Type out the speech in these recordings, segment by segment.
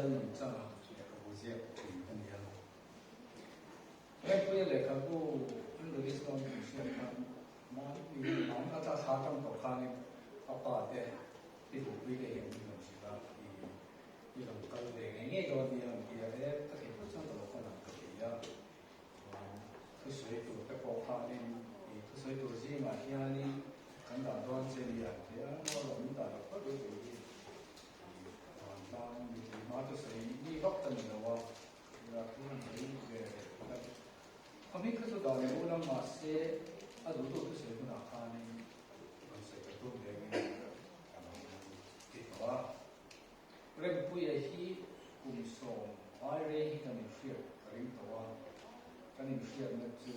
Lalnunchanga lehkhabu ziak thin ka ni a. Rempuia lehkhabu an release dawn tih hriat khan mahni a thla atang tawh khanin a pa te i duhpui te hian min rawn hrilh a, i rawn kal ve ngei ngei dawn nia an ti a, e ka thei phawt chuan ka lo kal ang ka ti a, chuan thusawi tur te pawh khanin i thusawi tur zingah hianin kan dah dawn che nia an ti a, maw rawn min dah loh phawt ru tih hi van tan mipui hma thusawi mi vak ka ni lo a, ila thu han sawi ve leh phawt a, a hming kha chu dah leh ula mahse a duhtu thusawi hunah khanin rawn sawi ka tum ve nge ka lo ti tawh a. Rempuia hi kum 10 ai rei hi kan inhriat ka ring tawh a, kan inhriatna chu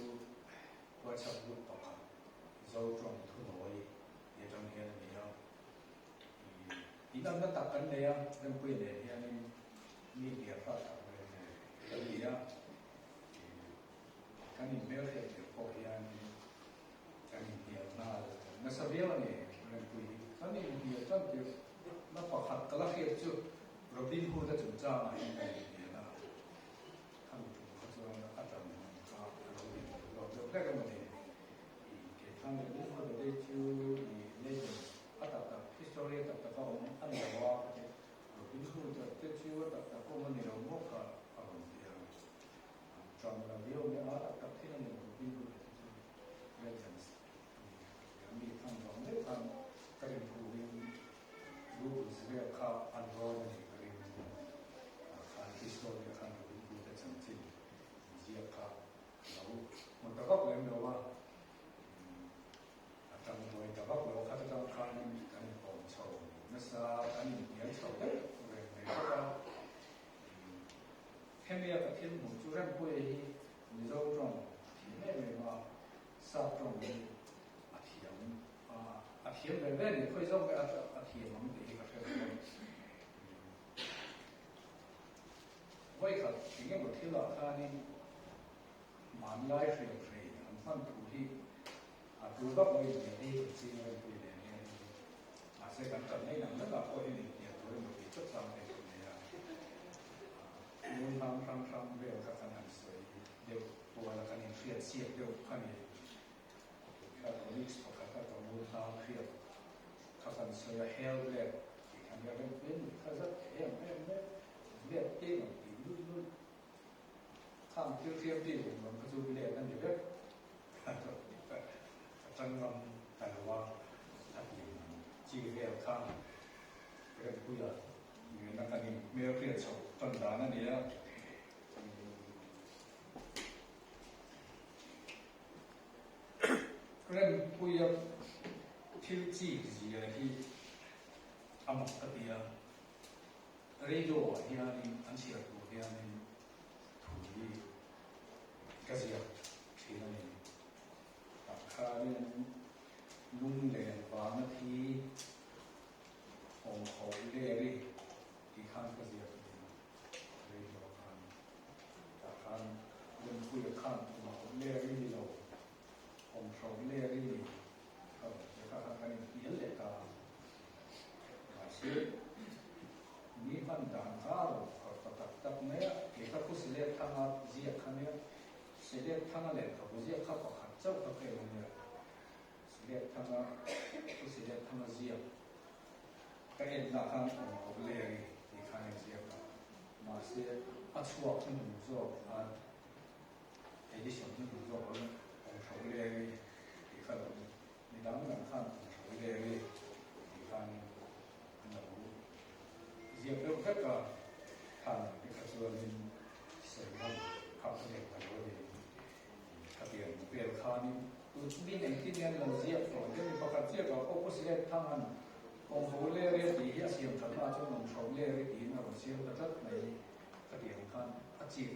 WhatsApp group pakhat Zotawng thunawi ti atang hian a ni a. Inanna tak kan nei a, Rempuia nen hianin mi hnial hrat tak reng kan ni a, kan inhmelhriat tirh pawh hianin Kan inhnial nghal nasa viau a ni Rengpui hi. Kan inhnial tan tirh na pakhat ka la hriat chu Robin Hood a chungchangah hian kan inhnial a, khami tum kha chuan a tan hmun kha a lo dik lo zawk deuh hlek emaw ni. I kei khan Robin Hood a te chu i legend a tak tak, history a tak tak a awm a ni lo a ka ti. Robin Hood a te chu a tak tak awm a ni lo maw kha a rawn ti a. An tan la viau mai a, a tak tak thil a ni lo Robin Hood a te chu. Legends a ni. Mi khan vang deuh khan ka rin turin Google vel kha an rawn a nih ka ring. Khan history ah khan Robin Hood a chanchin ziak kha a lo hmu ta vak lem lo a, a tang buai ta vak lo a, khat atang khanin kan inkawm chho nasa, kan inhnial chho deuh reng mai bawk a. Hemi a ka thil hmuh chu Rempuia hi Mizo tawng a thiam em em a, Sap tawng hi a thiam a, a thiam ve ve ni, khawi zawk nge a thiam ang tih hi ka hre lo a. Vawikhat eng emaw thil ah khanin hmanlai hriamhrei an hman thu hi a tul vak lo inhnial hi kan ching Rempuia nen hian mahse kan tan mai nang nangah pawh hian inhnial tur emaw tih tlat chang thei kan nei a. Ngun hrang hrang hrang vel kha kan han sawi deuh kual a, kan inhriat siak deuh kha ni. Kha colleagues pakhat a ka ngun hrang hriat kha kan sawi a, hell vel tih kha nia rem pui a ni kha zat em em mai a, let te rawn tih lut lut khang thil hriam bik awm lam kha chu let a ni vek. A tang ngam ta lo a, a ti chi vel kha Rempuia nena kan in hmelhriat chhoh tan dan a ni a. Rempuia thil chik zia hi a mak ka ti a, radio ah hianin an chhiar tur hianin thu hi ka ziak thin a ni. Tah khanin lunglen vanga thi awm ho leri tih khan ka ziak thin a, radio khan. Tah khan Rempuia khan awm ho leri ni lo, awm hro leri ni ka rawn ti a, kha khan kan inhnial leh ta a. Mahse, mi hman dan kha a rawn phawrh ta tak tak mai a, kei ka khusi let thanga ziak kha nia, Silet thanga lehkhabu ziak kha pakhat chauh ka pek a nia, Silet thanga thu Silet thanga ziak ka enna khan awm khawp leri tih khan a inziak a, mahse a chhuak hnuhnung zawk khan edition hnuhnung zawk awm awm tho leri tih kha lo midang dang khan awm tho leri tih khan an lo ziak deuh vek a, khan te kha chuanin sawi ngam kha ka nei ta lo a ni. Khatiang vel khanin tun chungin engtin nge an lo ziak tawh te mi pakhat chiah ka pawh Pu Silet Thang'an Kawngho ler e tih hi a siam that hma chuan Awmhro ler e tiin a rawn siam ta tlat mai. Khatiang khan a chik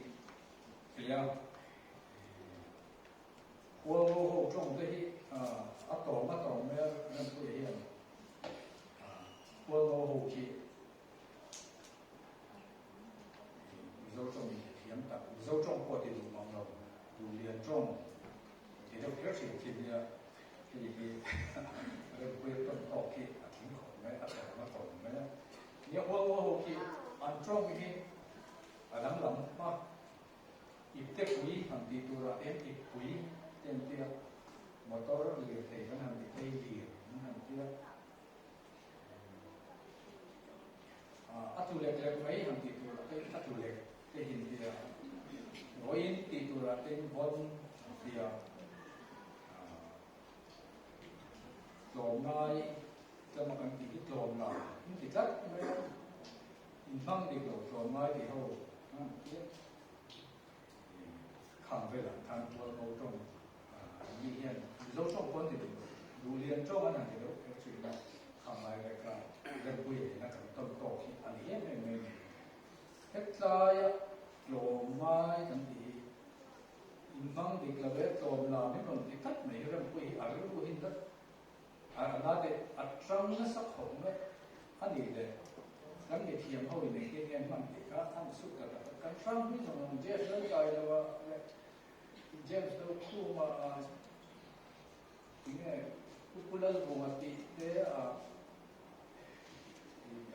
thei a. Hualngo ho tawng te hi a tawng a tawng mai a, Rempuia hian Hualngo ho khi Mizo tawng in thiam tak, Mizo tawng pawh ti duh mang lo, Duhlian tawng ti deuh kher thin khi nia, hei hi Rempuia tawn tawk khi a tling khawp mai, a tawng a tawng mai a. Nia hual hual ho khi an tawng. tawng hi a danglam a, ipte pui han tih turah te hian ippui te an ti a, motor lirthei kan han ti phei lir an han ti a, a tlu lek lek mai han tih turah te a tlu lek te hi an ti a, vawiin tih turah te in vawn an ti a. Tlawmngai tlama kan tih hi tlawm la in ti tlat mai a, in hmang dik lo tlawmngai tih ho an ti a, khang velah khan tual ngo tawng mi hian Mizo tawng pawh an ti duh lo, Duhlian tawng an han ti deuh kher thin a, khang lai leh kha Rempuia ina kan tawn tawk hi a ni em em mai a ni. Hetlaia tlawmngai kan tih hi In hmang dik lo e, tlawm la min rawn ti tlat mai hi Rempuii hi a rilru hi nat a na te a tang nasa khawp mai a ni le. Kan mithiam ho in engtin nge an hman tih kha a ni suh ta tak a. Kan hrang hlui zawng ang James lo kai lo a leh James lo khum a tinge Pu Pu Lalvunga tih te a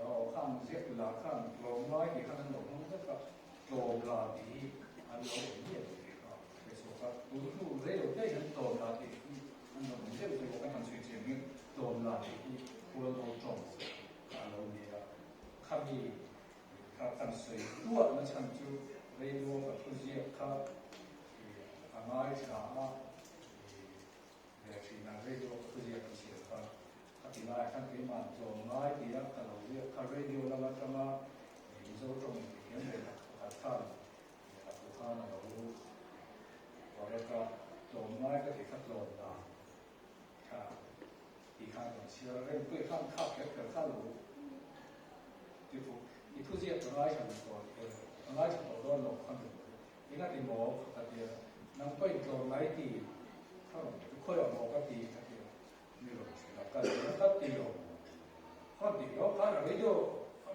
aw khang ziak la khan tlawm ngai tih khan an lo hmang vek a, tlawm la tih hi an lo awm miah lo tih kha hre chhuak a, tun hnu rei lo te hian tlawm la tih hi an lo awm deuh deuh a, kan han chhui chian hian tlawm la tih hi Hualngo tawng kha a lo ni a, khami kha kan sawi duah na chhan chu radio ka thu ziak kha a ngaithla a. Ve thin a, radio ka thuziak ka chhiar kha a ti laiah khan keimah tlawm ngai tia ka lo ziak kha radio lam atanga Mizo tawng in ti thiam ve tak pakhat khan a pu khan a lo correct a, tlawm ngai ka ti kha tlawm dan kha ti khan kan chhiar reng pawh khan khak kher kher kha lo ti fuh i thuziak ka ngaithla tawh ka ngaithla tawh dawn lo kha mi Eng a ti maw? ka ti a. Nang pawhin tlawm mai ti ka rawn ti khawi ang maw ka ti ka ti a. Mi rawn hrilh a, ka leh a ka ti lo. Ka rawn ti lo khan a radio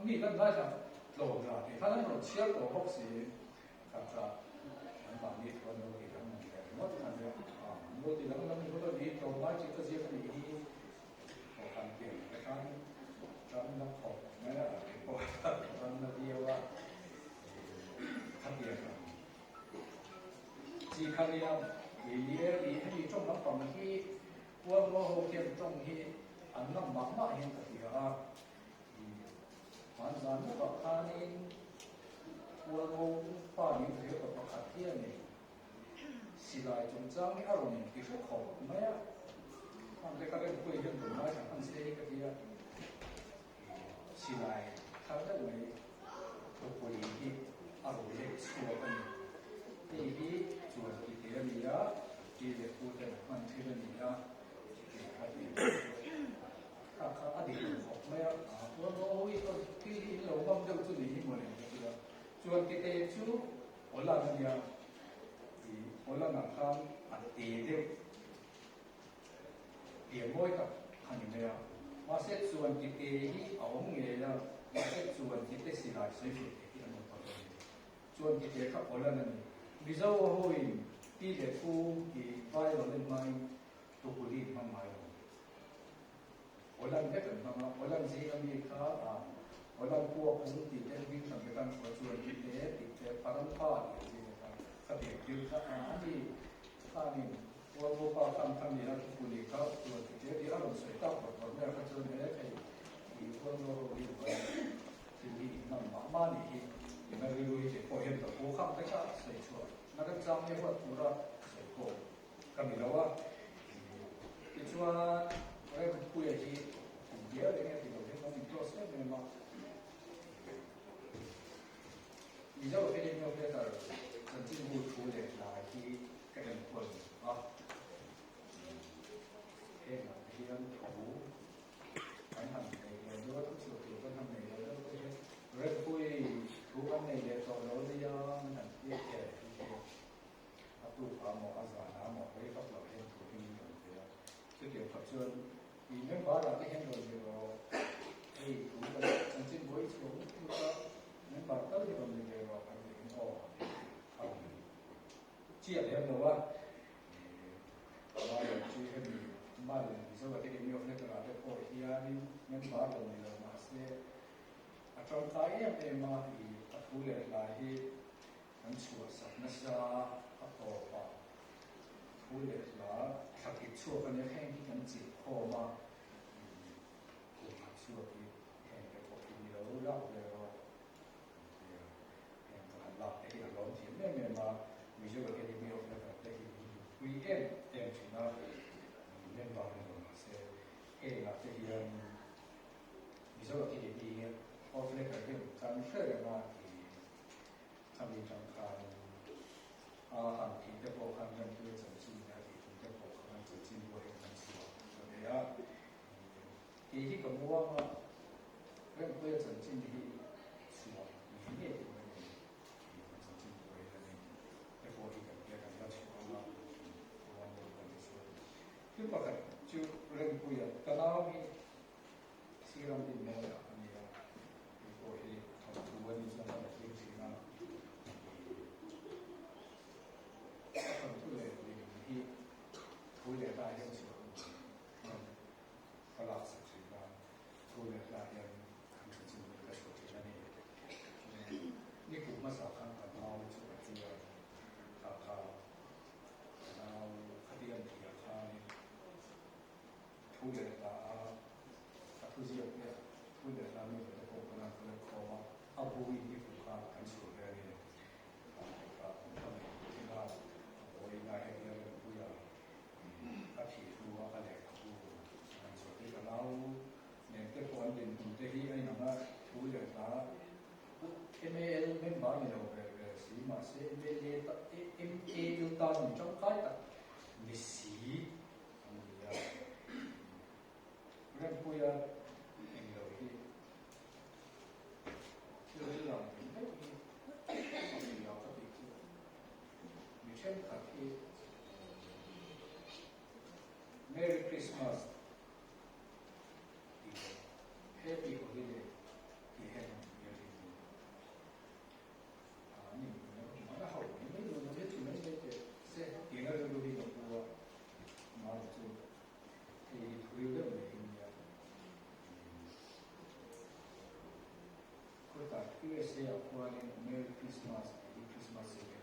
mi kan ngaithla tlawm la tih khan an rawn chhiar tawh bawk si. Ka kha an mahni thu an lo ti dang lam leh ringawt khan nia. An lo ti dang lam ringawt a ni, tlawm mai chi ka ziak a nih hi. Aw kan ti ang te khan ram la khawp mai a, kei pawh ram la viau a. Khatiang ang chi kha nia, ni e, ni hemi tawng lampang hi Hualngo ho khian tawng hi an ngam mah mah hian ka hria a, hmanzan lawkah khanin Hualngo pa nih hria pa pakhat hianin silai chungchang hi a rawn inti hre khawp mai a, khang te kha Rempuia hian tunlai thla hman se hi ka tia. Silai thar deuh mai thupui hi a rawn lek chhuak a ni. Hei hi chuan ti te a ni a, pi leh pu ten an hman thil a ni a, tih kha ti kha kha a dik lo khawp mai a. Chuan aw i thil hi in lo ngam deuh chu ni hi mawle ka ti a. Chuan ti te chu Holland a nia, Holland ah khan a te deuh. Pian mawi tak a ni mai a, mahse chuan ti te hi a awm ngei a, mahse chuan ti te silai sawi fiah thei hi an awm tawh lo a ni. Chuan ti te kha Poland a ni. Mizo hoin pi leh pu hi vai lo len hmain tukuli an hmang ngai lo. Poland vek an hmang a, Poland zinga mi kha Poland pua phung tih te hming hran vek an hruai chuan ti te tih te Parampa tih an zing kha kha pian tir kha a ni khanin Hualngo pa khan kha nia thupui kha chuan ti te tih a rawn sawi tak rawt rawt mai a kha chuan he thei i Hualngo ho hi vai thil hi in ngam mah mah nih hi ina rilru hi kei pawh hian ka pu khang te kha sawi chhuah na remchang nge huat tura sawi pawh ka ni lo a tichuan Rempuia hi kum bial eng nge ti lo hian kan in close em em a Mizo Academy of Letter chanchinbu thu leh hlai hi ka enkawl a hengah te hian thu kan han nei leh deuh a thu chhuah tur kan han nei leh deuh te hian Rempuii thu kan nei leh tawh lo nia min han ti a kher hi a tuk a maw a zan a maw rei vak loh hian thu hi min rawn pe a chutiang khawp chuan i member ah te hian rawn ni rawh hei thu kan chanchin buai chhuak lut lut a member tal hi rawn ni ve rawh kan tih hian aw a rawn chiah lem lo a Malian chu hemi Malian Mizo Academy of Letter ah te pawh hianin member rawn ni lo mahse a tangkai em em a, i a thu leh hla hi kan chhuah sak nasa a tawp a, thu leh hla thla kip chhuak a nia, heng hi kan chilh khawm a, kum khat chhuak hi heng te pawh hi ni lo lak ve rawh an ti a, heng ka han lak te hi a lawm thiam em em a, Mizo Academy of Letter te hi min hlutpui em em thin a, member ni lo mahse hengah te hian Mizo Academy of Letter hian kan hre reng a i khami tang khan a han tih te pawh khan Rempuia chanchin leh a tih tum te pawh khan chanchin buai hian kan chhuah ta ve a. Kei hi ka muang a, Rempuia chanchin hi chhuah ngei ngei tur a ni tih kan chanchin buai hian te pawh hi kan tia kan la chhuah ang a, muang deuh kan ti chhuak. Thil pakhat chu Rempuia ka nau hi Siram din mawi ah a ni a, hei pawh hi thawnthu a nih chuan ka letling thin a, a thawnthu letling hi thu leh hla hian chhuah hman ka laksak thin a, thu leh hla hian kan thu chin ka chhuah thin a ni. Ni kum hmasa khan ka nau chu a thi a, kha kha ka nau khatiang thiah khanin Thu leh hla a a thu ziak te, thu leh hla mi te pawh kan han collect khawm a, a bu in hi kum kha kan chhuah ve a ni. Kha kum kha mai thil a, a vawiin a hetia Rempuia a thih hnu a a lehkhabu kan chhuah te ka nau nen te pawh an dinhmun te hi a inang a, thu leh hla MAL member ni lo ve ve si mahse MLA MAL tan mi tangkai tak ni si. An ni a, Rempuia eng lo hi thil rilram thei daih hi a ni lo ka tih chu mi thenkhat hi Merry Christmas tih leh Happy Holiday tih hian an hmel hi ni a ni a ho mai mai dawn a, ti mai mai teh se tihna rilru hi ka pu a. Mara chu hei hi thuril deuh mai hi nia. Khawtah USA ah khuanin Merry Christmas tih hi Christmas celebration.